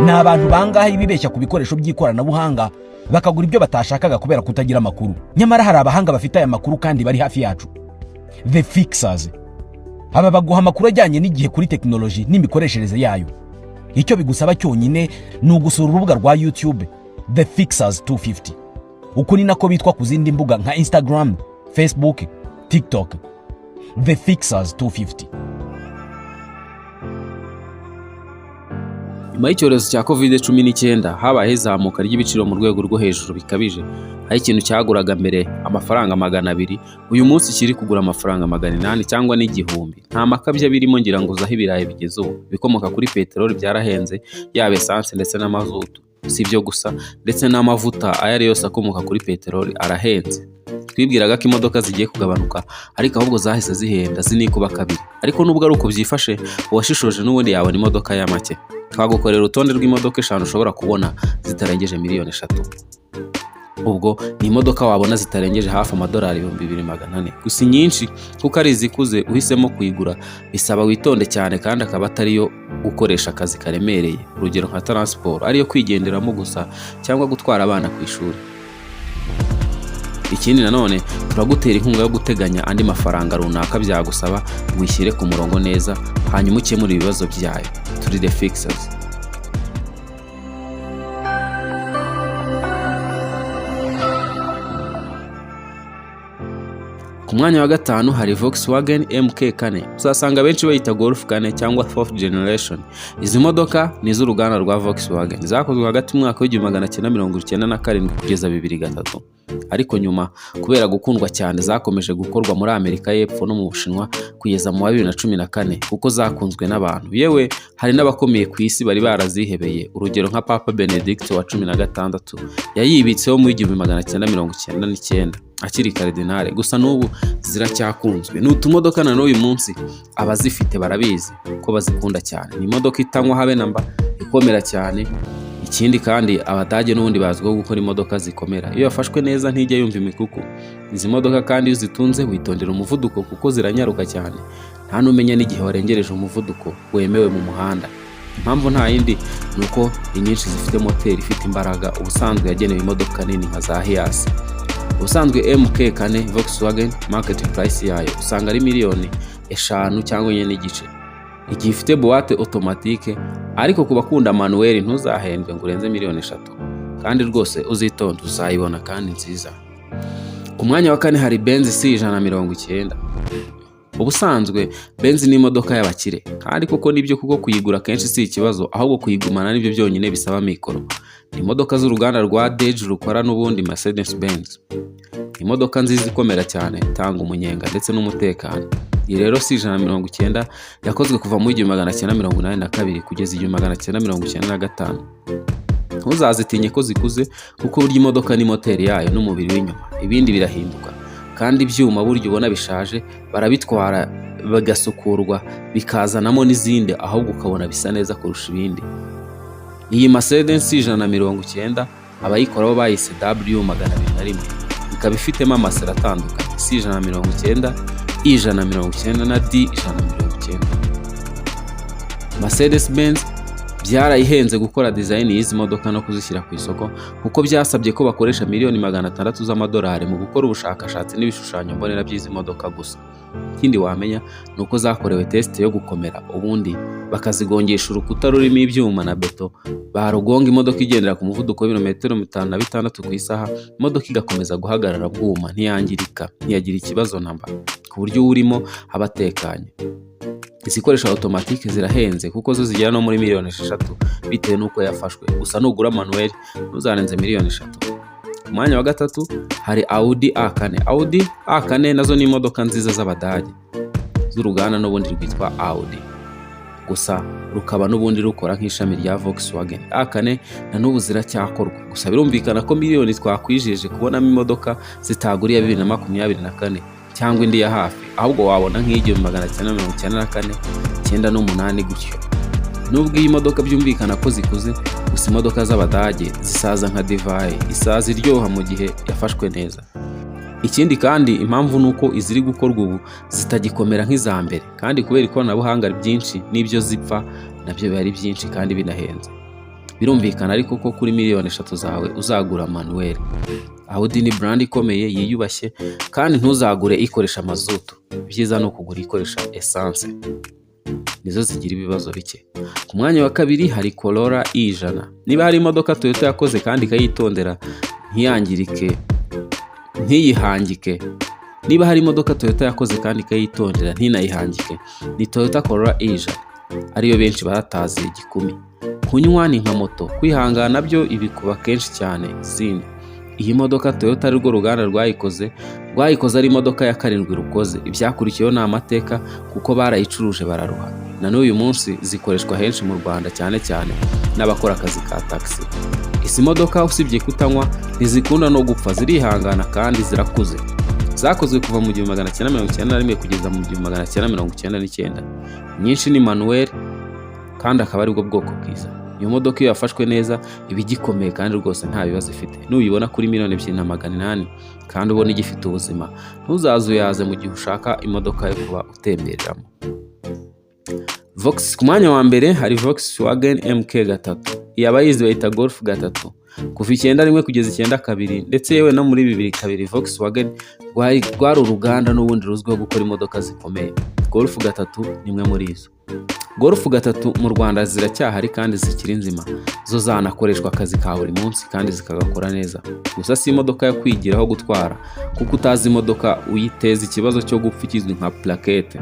Ni abantu bangahe bibeshya ku bikoresho by'ikoranabuhanga, bakagura ibyo batashakaga kubera kutagira amakuru? Nyamara hari abahanga bafite aya makuru kandi bari hafi yacu, The Fixers. Aba baguha amakuru ajyanye n'igihe kuri tekinoloji n'imikoreshereze yayo. Icyo bigusaba cyonyine ni ugusura urubuga rwa YouTube The Fixers 250. Uko ni nako bitwa ku zindi mbuga nka Instagram, Facebook, TikTok, The Fixers 250. Nyuma y'icyorezo cya COVID-19 habayeho izamuka ry'ibiciro mu rwego rwo hejuru bikabije, aho ikintu cyaguraga mbere amafaranga 200 uyu munsi kiri kugura amafaranga 800 cyangwa n'igihumbi. Nta makabya birimo, ngira ngo uzi aho ibirayi bigeze ubu. Ibikomoka kuri peteroli byarahenze, yaba esanse ndetse n'amazutu. Si ibyo gusa, ndetse n'amavuta ayo ari yose akomoka kuri peteroli arahenze. Twibwiraga ko imodoka zigiye kugabanuka, ariko ahubwo zahise zihenda zinikuba kabiri. Ariko nubwo ari uko byifashe, uwashishoje n'ubundi yabona imodoka ya make. Twagukorera urutonde rw'imodoka eshanu ushobora kubona zitarengeje miliyoni 3. Ubwo ni imodoka wabona zitarengeje hafi amadolari 2400. Gusa inyinshi kuko ari izikuze, uhisemo kuyigura bisaba witonde cyane, kandi akaba atariyo gukoresha akazi karemereye, urugero nka taransiporo, ariyo kwigenderamo gusa cyangwa gutwara abana ku ishuri. Ikindi nanone, turagutera inkunga yo guteganya andi mafaranga runaka byagusaba ngo uyishyire ku murongo neza, hanyuma ukemure ibibazo byayo. Turi The Fixers. Ku mwanya wa gatanu hari Volkswagen MK4. Uzasanga benshi bayita Golf 4 cyangwa fourth generation. Izi modoka ni iz'uruganda rwa Volkswagen, zakozwe hagati mu mwaka w'1997 kugeza 2003. Ariko nyuma, kubera gukundwa cyane, zakomeje gukorwa muri Amerika y'Epfo no mu Bushinwa kugeza mu wa 2014, kuko zakunzwe n'abantu. Yewe, hari n'abakomeye ku isi bari barazihebeye, urugero nka Papa Benedict wa 16 yayibitseho mu 1999 akiri karidinale. Gusa n'ubu ziracyakunzwe. Ni utumodoka na n'uyu munsi abazifite barabizi ko bazikunda cyane. Ni imodoka itanywa habe na mba, ikomera cyane. Ikindi kandi, Abadage n'ubundi bazwiho gukora imodoka zikomera. Iyo yafashwe neza ntijya yumva imikuku. Izi modoka kandi iyo uzitunze witondera umuvuduko, kuko ziranyaruka cyane, nta n'umenya n'igihe warengereje umuvuduko wemewe mu muhanda. Impamvu nta yindi, ni uko inyinshi zifite moteri ifite imbaraga, ubusanzwe yagenewe imodoka nini nka za Hiace. Ubusanzwe MK4 Volkswagen, market price yayo usanga ari miliyoni 5 cyangwa 4.5 igihe ifite boîte automatique. Ariko ku bakunda manuel, ntuzahendwe ngo urenze miliyoni 3, kandi rwose uzitonde uzayibona kandi nziza. Ku mwanya wa kane hari Benz C 190. Ubusanzwe Benz ni imodoka y'abakire, kandi koko nibyo, kuko kuyigura kenshi si ikibazo, ahubwo kuyigumana nibyo byonyine bisaba mikoro. Ni imodoka z'uruganda rwa Daimler rukora n'ubundi Mercedes Benz. Imodoka nziza ikomera cyane, itanga umunyenga ndetse n'umutekano. Iyi rero C 190 yakozwe kuva mu 1982 kugeza 1995. Ntuzazitinye ko zikuze, kuko burya imodoka ni moteri yayo n'umubiri w'inyuma, ibindi birahinduka. Kandi ibyuma burya ubona bishaje barabitwara bagasukurwa, bikazanamo n'izindi, ahubwo ukabona bisa neza kurusha ibindi. Iyi Mercedes 190 abayikora bo bayise W 201, ikaba ifitemo amaseri atandukanye: C 190, E 190 na D 190. Mercedes Benz byarayihenze gukora design y'izi modoka no kuzishyira ku isoko, kuko byasabye ko bakoresha miliyoni 600 z'amadolari mu gukora ubushakashatsi n'ibishushanyo mbonera by'izi modoka gusa. Ikindi wamenya ni uko zakorewe test yo gukomera, ubundi bakazigongesha urukuta rurimo ibyuma na beto. Barugonga imodoka igendera ku muvuduko w'ibirometero 56 ku isaha, imodoka igakomeza guhagarara bwuma, ntiyangirika, ntiyagira ikibazo namba, ku buryo uwurimo aba atekanye. Izikoresha automatique zirahenze, kuko zo zigera no muri miliyoni 6 bitewe n'uko yafashwe. Gusa nugura manuel ntuzarenze miliyoni 3. Ku mwanya wa gatatu hari Audi A4. Audi A4 nazo ni imodoka nziza z'Abadage, z'uruganda n'ubundi rwitwa Audi, gusa rukaba n'ubundi rukora nk'ishami rya Volkswagen. A4 na n'ubu ziracyakorwa, gusa birumvikana ko miliyoni twakwijeje kubonamo imodoka zitaguriye 2024 cyangwa indi ya hafi, ahubwo wabona nk'iy'igihumbi 994, 98 gutyo. Nubwo iyi modoka byumvikana ko zikuze, gusa imodoka z'Abadage zisaza nka divayi, isaza iryoha mu gihe yafashwe neza. Ikindi kandi, impamvu ni uko iziri gukorwa ubu zitagikomera nk'iza mbere, kandi kubera ikoranabuhanga ryinshi n'ibyo zipfa nabyo biba ari byinshi kandi binahenze. Birumvikana ariko ko kuri miliyoni 3 zawe uzagura manuel. Audi ni brand ikomeye yiyubashye, kandi ntuzagure ikoresha mazutu. Ibyiza ni ukugura ikoresha essence, nizo zigira ibibazo bike. Ku mwanya wa kabiri hari Corolla I100. Niba hari imodoka Toyota yakoze kandi ikayitondera ntiyangirike, ntiyihangike, niba hari imodoka Toyota yakoze kandi ikayitondera ntinayihangike, ni Toyota Corolla I100, ariyo benshi baratazi igikumi. Kunywa ni nka moto, kwihangana byo ibikuba kenshi cyane izindi. Iyi modoka Toyota, arirwo ruganda rwayikoze, rwayikoze ari imodoka ya karindwi rukoze. Ibyakurikiyeho ni amateka, kuko barayicuruje bararuha. Na n'uyu munsi zikoreshwa henshi mu Rwanda, cyane cyane n'abakora akazi ka taxi. Izi modoka usibye kutanywa, ntizikunda no gupfa, zirihangana kandi zirakuze. Zakozwe kuva mu 1991 kugeza mu 1999. Nyinshi ni manuel kandi akaba aribwo bwoko bwiza. Iyo modoka iyo yafashwe neza iba igikomeye kandi rwose nta bibazo ifite. Nuyibona kuri miliyoni 2,800 kandi ubona igifite ubuzima, ntuzazuyaze mu gihe ushaka imodoka yo kuba utembereramo. Ku mwanya wa mbere hari Volkswagen MK3, iyi abayizi bayita Golf 3. Kuva 91 kugeza 92, ndetse yewe no muri 2002, Volkswagen rwari uruganda n'ubundi ruzwiho gukora imodoka zikomeye. Golf 3 ni imwe muri izo. Golf 3 mu Rwanda ziracyahari kandi zikiri nzima, zo zanakoreshwa akazi ka buri munsi kandi zikagakora neza. Gusa si imodoka yo kwigiraho gutwara, kuko utazi imodoka uyiteza ikibazo cyo gupfa ikizwi nka plaquette.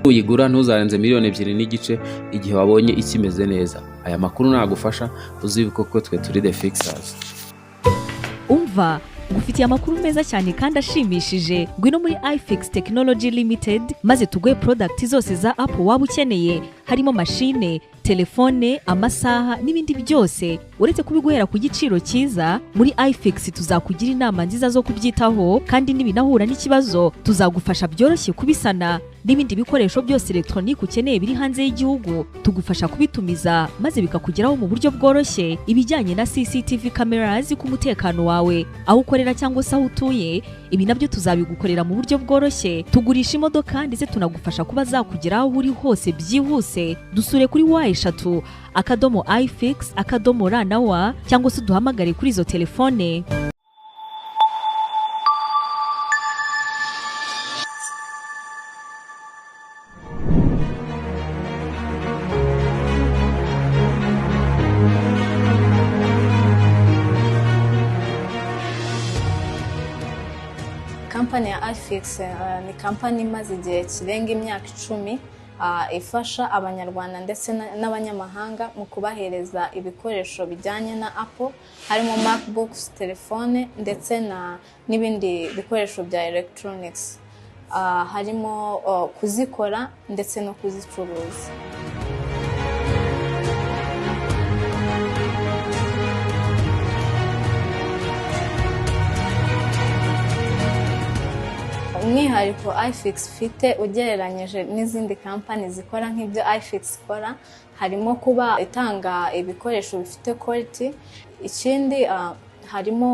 Uyigura ntuzarenze miliyoni 2.5 igihe wabonye ikimeze neza. Aya makuru nagufasha, uzibuke ko twe turi The Fixers. Umva, ngufitiye amakuru meza cyane kandi ashimishije. Ngwino muri iFix Technology Limited maze tuguhe product zose za Apple waba ukeneye, harimo mashine, telefone, amasaha n'ibindi byose. Uretse kubiguhera ku giciro cyiza, muri iFix tuzakugira inama nziza zo kubyitaho, kandi nibinahura n'ikibazo tuzagufasha byoroshye kubisana. N'ibindi bikoresho byose elegitoronike ukeneye biri hanze y'igihugu tugufasha kubitumiza maze bikakugeraho mu buryo bworoshye. Ibijyanye na CCTV cameras ku mutekano wawe aho ukorera cyangwa se aho utuye, ibi nabyo tuzabigukorera mu buryo bworoshye. Tugurisha imodoka ndetse tunagufasha kuba zakugeraho aho uri hose byihuse. Dusure kuri w3.ifix.rw cyangwa se uduhamagare kuri izo telefone. Kampani ya iFix ni kampani imaze igihe kirenga imyaka 10, ifasha Abanyarwanda ndetse n'abanyamahanga mu kubahereza ibikoresho bijyanye na Apple, harimo MacBooks, telefone ndetse n'ibindi bikoresho bya electronics. Harimo kuzikora ndetse no kuzicuruza. Umwihariko iFix ifite ugereranyije n'izindi kampani zikora nk'ibyo iFix ikora, harimo kuba itanga ibikoresho bifite quality. Ikindi, harimo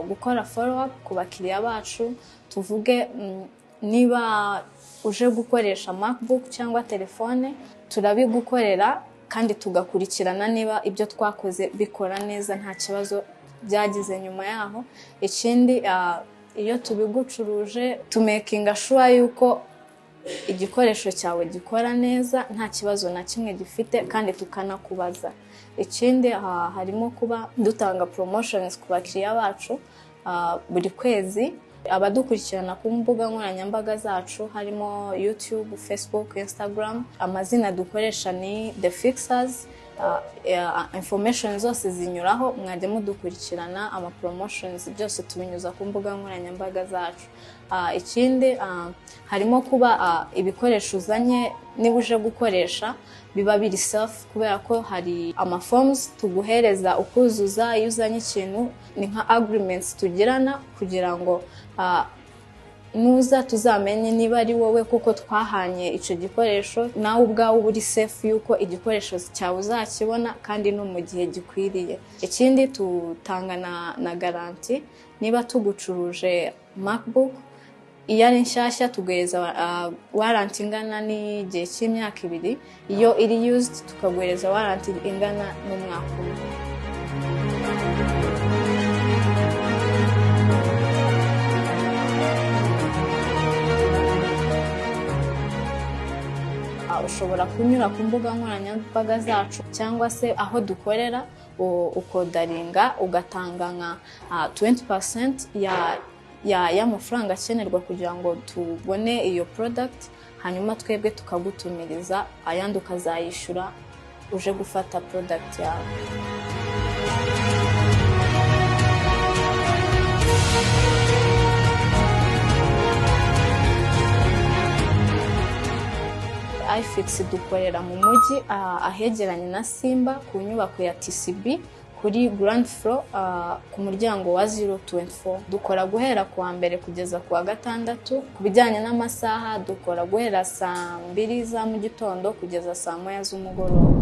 gukora follow up ku bakiriya bacu. Tuvuge niba uje gukoresha MacBook cyangwa telefone, turabigukorera kandi tugakurikirana niba ibyo twakoze bikora neza, nta kibazo byagize nyuma yaho. Ikindi, iyo tubigucuruje tumakinga sure yuko igikoresho cyawe gikora neza, nta kibazo na kimwe gifite, kandi tukanakubaza. Ikindi, harimo kuba dutanga promotions ku bakiriya bacu buri kwezi. Abadukurikirana ku mbuga nkoranyambaga zacu, harimo YouTube, Facebook, Instagram, amazina dukoresha ni The Fixers. Information zose zinyuraho, mwajya mudukurikirana. Ama promotions byose tubinyuza ku mbuga nkoranyambaga zacu. Ikindi, harimo kuba ibikoresho uzanye, niba uje gukoresha, biba biri safe, kubera ko hari ama forms tuguhereza ukuzuza iyo uzanye ikintu. Ni nka agreements tugirana kugira ngo nuza tuzamenye niba ari wowe kuko twahanye icyo gikoresho, nawe ubwawe uba uri safe yuko igikoresho cyawe uzakibona kandi no mu gihe gikwiriye. Ikindi, tutanga na garanti. Niba tugucuruje MacBook, iyo ari nshyashya tuguhereza warranty ingana n'igihe cy'imyaka 2. Iyo iri used tukaguhereza warranty ingana n'umwaka umwe. Ushobora kunyura ku mbuga nkoranyambaga zacu cyangwa se aho dukorera, ukodaringa, ugatanga nka 20% ya y'amafaranga akenerwa kugira ngo tubone iyo product, hanyuma twebwe tukagutumiriza, ayandi ukazayishyura uje gufata product yawe. iFix dukorera mu mujyi, ahegeranye na Simba, ku nyubako ya TCB, kuri ground floor, ku muryango wa 024. Dukora guhera ku wa mbere kugeza ku wa gatandatu. Ku bijyanye n'amasaha, dukora guhera saa 2 za mu gitondo kugeza saa 1 z'umugoroba.